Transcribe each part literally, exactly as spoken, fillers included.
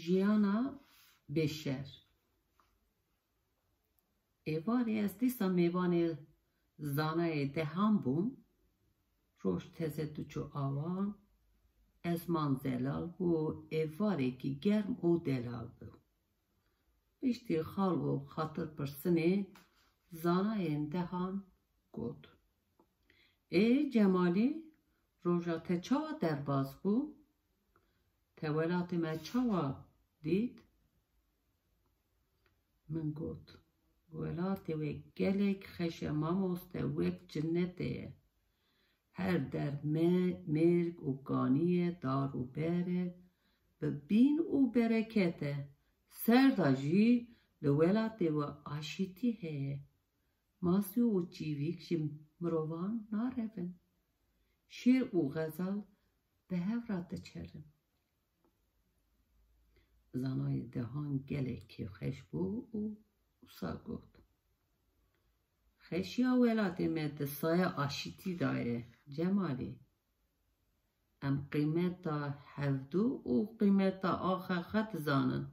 Jiyana bêşer. Êvarê ez dîsa mêvanê zanayê dehan bûm. Roj teze diçû awa, ezman zelal bû, êvarekî germ û delal bû. Piştî xal û xatirpirsinê zanayên dehan got: Ê Cemalî, roja te çawa derbas bû? Te welatê me çawa dît? Min got: Welatê we gelek xweş e mamoste, wek cinnetê ye. Her der me mêrg û kanî ye, dar û ber e, bi bîn û bereket e. Ser de jî li welatê we aşîtî heye. Masî û çîvîk ji mirovan narevin. Şêr û xezal bi hev re diçerin. Zanayê dehan gelek kêfxweş bû û wisa got: Xweşiya welatê me di saya aşîtî de ye, Cemalî. Em qîmeta hevdû û qîmeta axa xwe dizanin.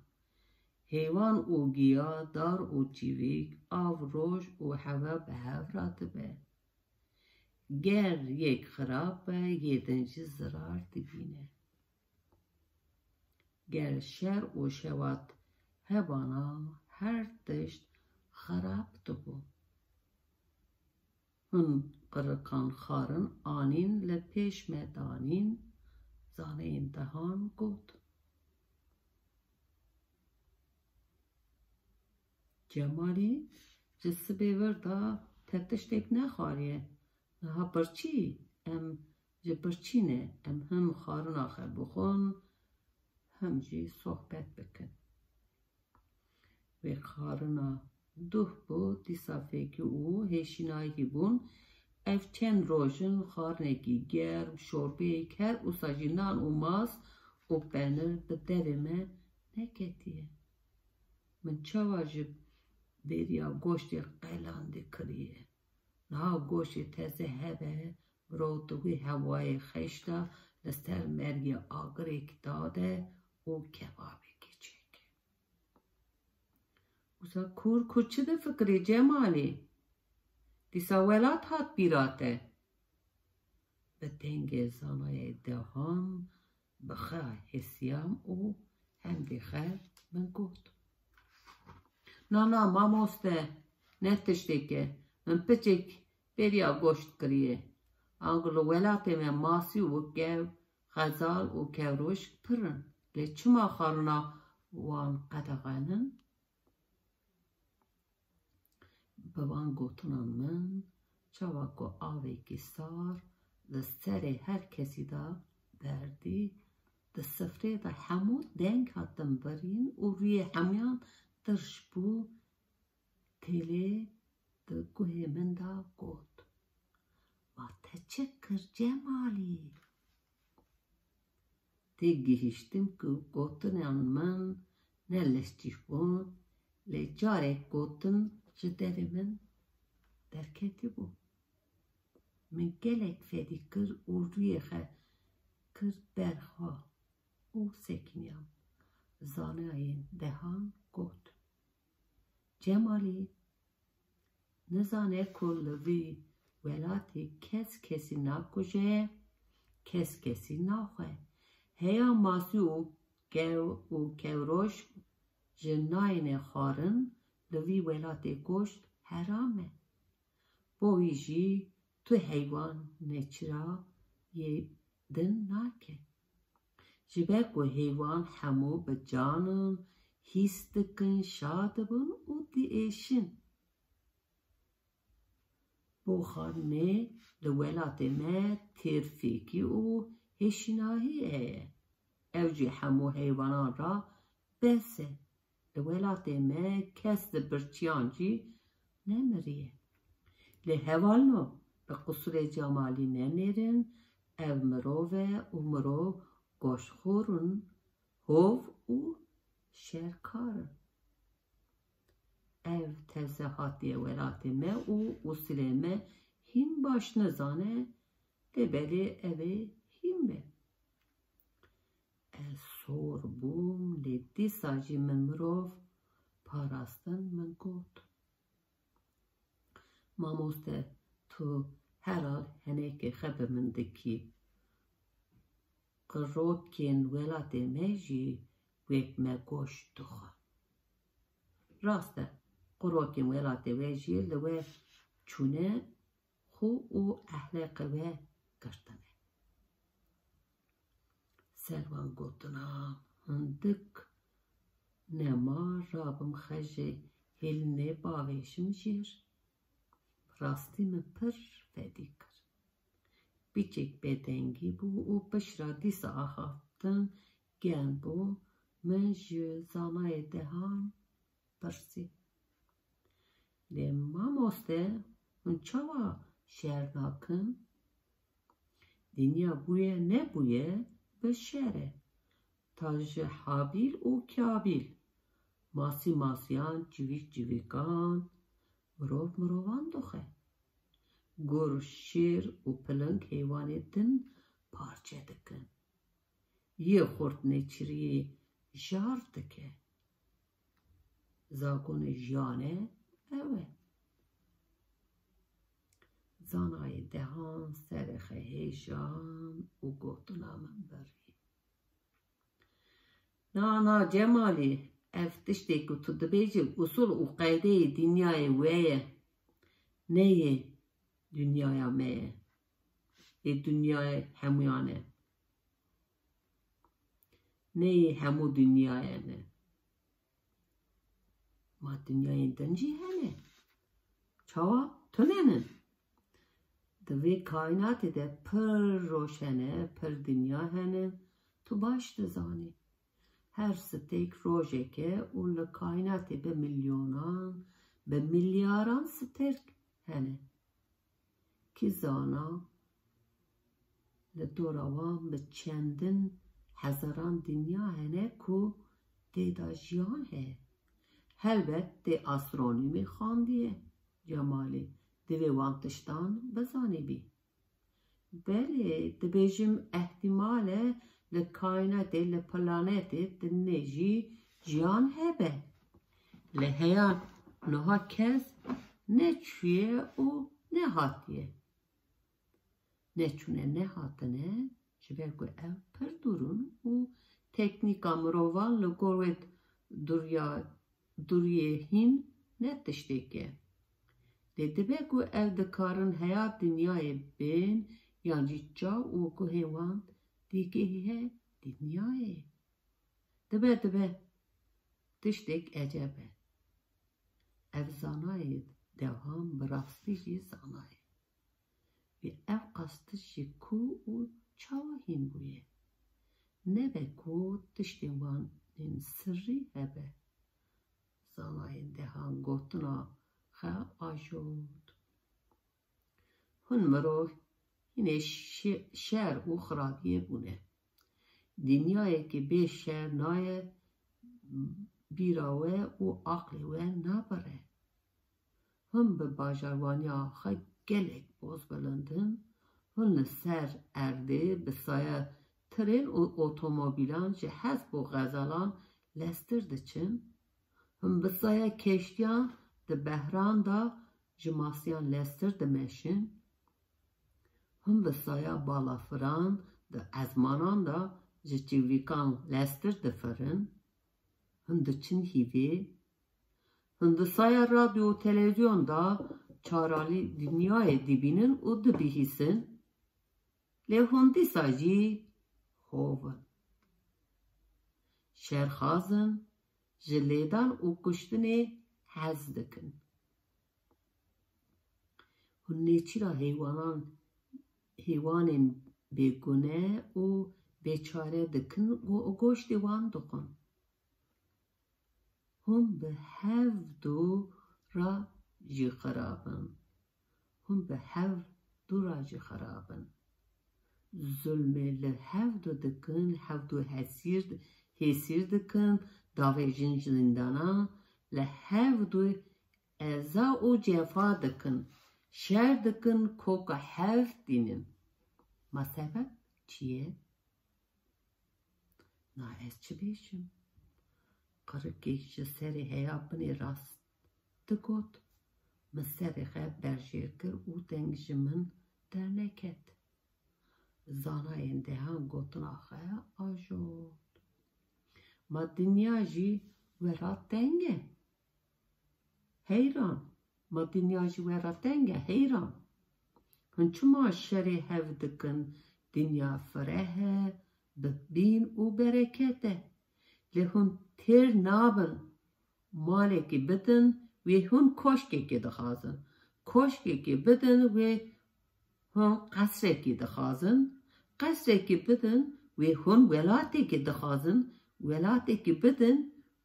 Heywan û giya, dar û çîvîk, av, roj û hewa bi hev re dibe. Ger yek xirab be, yê din jî zirar dibîne. Ger şer û şewat hebana, her tişt xirab dibû. Hin qirikan xwarin anîn, li pêş me danîn, zaneyên dehan got: Cemalî, ji sibê vir de te tiştek nexwariye. Niha birçî, em ji birçî ne, em him xwarina xwe bixwin, him jî sohbet bikin. Wê xwarina duh bû, dîsa fêkî û hêşînayî bûn. Ev çend roj in xwarinekî germ, şorbeyek, her wisa jî nan û mast û penir bi devê me neketiye. Min çawa ji bêriya goştê qelandê kiriye? Niha goştê teze hebe, mirov di wî hewayê xweş de li ser mergê agirêk dade û kebabekê çêke. Wisa kûr kûr çi difikirî Cemalî? Dîsa welat hat bîra te? Bi dengê zanayê dehan bi xwe hesiyam û hemdê xwe min got: Na, na, mamoste, ne tiştêk e. Min piçek bêriya goşt kiriye. Ango li welatê me masî û kew, xezal û kewroşk pir in. Lê çima xwarina wan qedexenin? Bi van gotinan min, çawa ku avekî sar li serê her kesî de berdî, di sifrê de hemû deng hatin birîn û rûyê hemûyan tirş bû, têlê di guhê min de got: Ma te çi kir Cemalî? Têgihiştim ku gotinan min ne lestîf bûn, lê carek gotin ji devê min derketîbû. Min gelek fedî kir û rûyê xwe kir ber xwe û sekiniyam. Zanayên dehan got: Cemalî, nizane ku li vî welatê kes kesî nakuje, kes kesî naxwe. Heya masî û kew û kewroş ji nayêne xwarin, li vî welatê goşt heram e. Bo wî jî tu heywan neçira yê din nake. Ji ber ku heywan hemû bi can in, hîs dikin, şa dibin û diêşin. Bo xwarinê li welatê me têrfêkî û hêşînahî heye. Ew jî hemû heywanan re bes e. Li welatê me kes di birçiyan jî nemiriye. Lê hevalno, bi qusûrê Cemalî nenêrin, ev mirov e û mirov goştxwar in, hov û şerkar in. Ev teze hatiye welatê me û usilê me hîn baş nizane, lê belê ev ê hîn be. Ez sor bûm, lê Dîsa jî min mirov parastin, min got, Mamoste, tu herhal henekê xwe bi min dikî. Qirokên welatê me jî wek me goşt dixwe. Rast e, qirokên welatê we jî li we çûne, xwe û ehleqê we girtine. Ser van gotina hindik nema, rabim xwe ji hêlinê bavêjim jêr. Rastî min pir fedî kir. Piçek bêdengî bû û pişra dîsa axaftin gen bû, min ji zanayê dehan pirsî. Lê mamoste, hûn çawa şer nakin? Dinya bûye nebûye bi şer e. Ta ji Habîl û Kabîl, masî masiyan, civîk civîkan, mirov mirovan doxe. Gur, şêr û piling heywanê din parçe dikin. Yê xurt nêçiriyê jar dike. Zagonê jiyanê ew e. Zanayê dehan serê xwe hêjan û gotina min birî. Na, na, Cemalî, ev tiştê ku tu dibêjî usul û qeydeyê dinyayê we ye. Ne yê dinyaya me ye. Ê dinyayê hemûyan e. Ne yê hemû dinyayê ne. Ma dinyayên din jî hene. Çawa? Tune ne. Di vê kaînatê de pir roj hene, pir dinya hene. Tu baş dizanî. Her stêrk rojek e û li kaînatê bi milyonan, bi milyaran stêrk hene. Kî zana, li dora wan bi çendin hezaran dinya hene ku tê de jiyan heye. Helbet tê astronîmê xandiye. Cemalî, divê wan tiştan bizanîbî. Belê, dibêjim, ehtimal e li kaînatê, li planetê dinê jî jiyan hebe. Lê heya niha kes neçûye û nehatiye. Neçûne nehatine, ji ber ku ev pir dûr in û teknîka mirovan li gor wê dûriya, dûriyê hîn ne tiştek e. Lê dibe ku ev dikarin heya dinyayê bên yan jî çav û guhê wan digihîhe dinyayê. Dibe, dibe. Tiştek eceb e. Ev zanayê dehan bi rastî jî zanayê. Wê ev qas tişt ji ku û çawa hîn bûye? Nebe ku tiştên wan ên sirrî hebe. Zanayên dehan gotina xwe ajot. Hûn mirov hînê şe-, şer û xirabiyê bûne. Dinyayekî bê şer naye bîra we û aqlê we nabire. Hûn bi bajarwaniya xwe gelek boz bilind in, hûn li ser erdê bi saya tirên û otomobîlan ji hesp û xezalan lestir diçin, hûn bi saya keştiyan di behran de ji masiyan lestir dimeşin, hûn bi saya balafiran di ezmanan de ji çivîkan lestir difirin, hûn diçin hîvê, hûn di saya radyo û televîzyon de çaralî dinyayê dibînin û dibihîsin, lê hûn dîsa jî hov in. Şerxaz in, ji lêdan û kuştinê hez dikin. Hûn nêçîra heywanan, heywanên bêgune û bêçare dikin û goştê wan dixwin. Hûn bi hevdu re jî xirab in. Hûn bi hevdu re jî xirab in. Zulmê li hevdu dikin, hevdu hesîr, hêsîr dikin, davêjin zîndana, li hevdu eza û cefa dikin, şer dikin, koka hev tînin. Ma sebeb çi ye? Na ez çi bêjim? Rikek ji serê heya binê rast digot, min serê xwe berjêr kir û deng ji min derneket. Zanayên dehan gotina xwe ajot. Ma dinya jî we ra teng e? Heyran, ma dinya ji we ra teng e? Heyran. Hûn çima şerê hev dikin? Dinya fireh e, bi bîn û bereket e. Lê hûn têr nabin. Malekî bidin, wê hûn koşkekê dixwazin. Koşkekê bidin, wê hûn qesrekî dixwazin. Qesrekî bidin, wê hûn welatekî dixwazin. Welatekî bidin,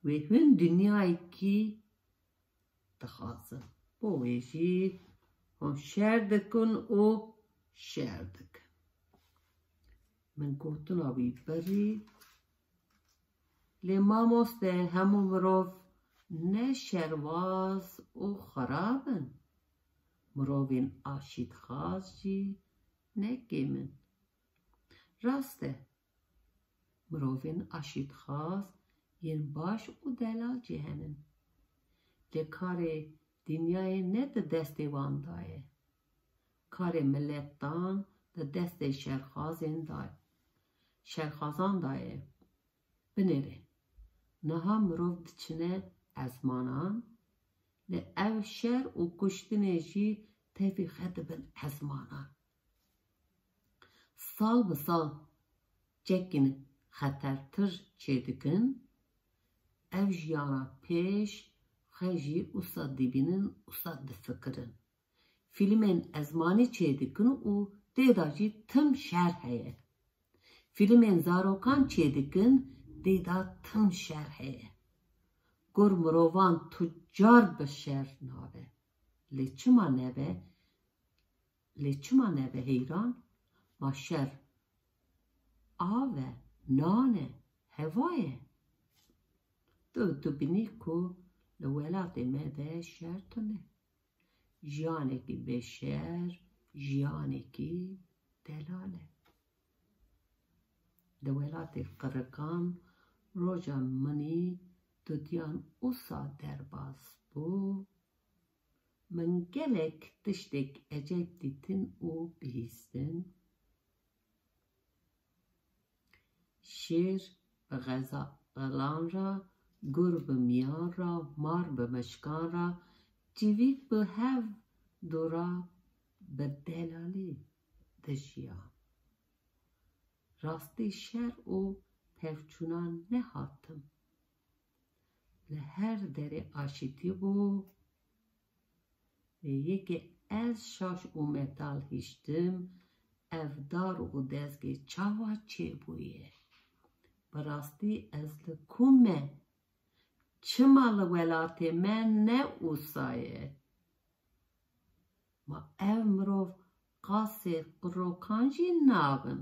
wê hûn dinyayekî dixwazin. Bo wê jî hûn şer dikin û şer dikin. Min gotina wî birî. Lê mamoste, hemû mirov ne şerbaz û xirab in. Mirovên aşîtxaz jî ne kêm in. Rast e, mirovên aşîtxaz yên baş û delal jî henin. Lê karê dinyayê ne di destê wan de ye. Karê miletan di destê şerxazên de, şerxazan de ye. Binêre, niha mirov diçine ezmanan, lê ev şer û kuştinê jî tevî xwe dibin ezmanan. Sal bi sal çekên xetertir çêdikin, ev jiyana pêş xwe jî usa dibînin, usa difikirin. Fîlmên ezmanî çêdikin û tê de jî tim şer heye. Fîlmên zarokan çêdikin, tê de tim şer heye. Gur mirovan tucar bi şer nabe. Lê çima nebe? Lê çima nebe heyran? Ma şer av e, nan e, heva ye. Tu dibînî ku li welatê me de şer tune. Jiyanekî bêşer, jiyanekî delal e. Di welatê qirikan roja minî dudiyan usa derbas bû. Min gelek tiştek ecêb dîtin û bihîstin. Şêr bi xezaxilan re, gur bi miyan re, mar bi mişkan re, civîk bi hev du re bi delalî dijiya. Rastî şer û pevçûnan nehatim. Li her derê aşîtî bû. Lê yekê ez şaş û metal hiştim, ev dar û dezgê çawa çêbûye? Bi rastî ez li ku me? Çima li welatê me ne wisa ye? Ma ev mirov qasê qirokan jî nabin?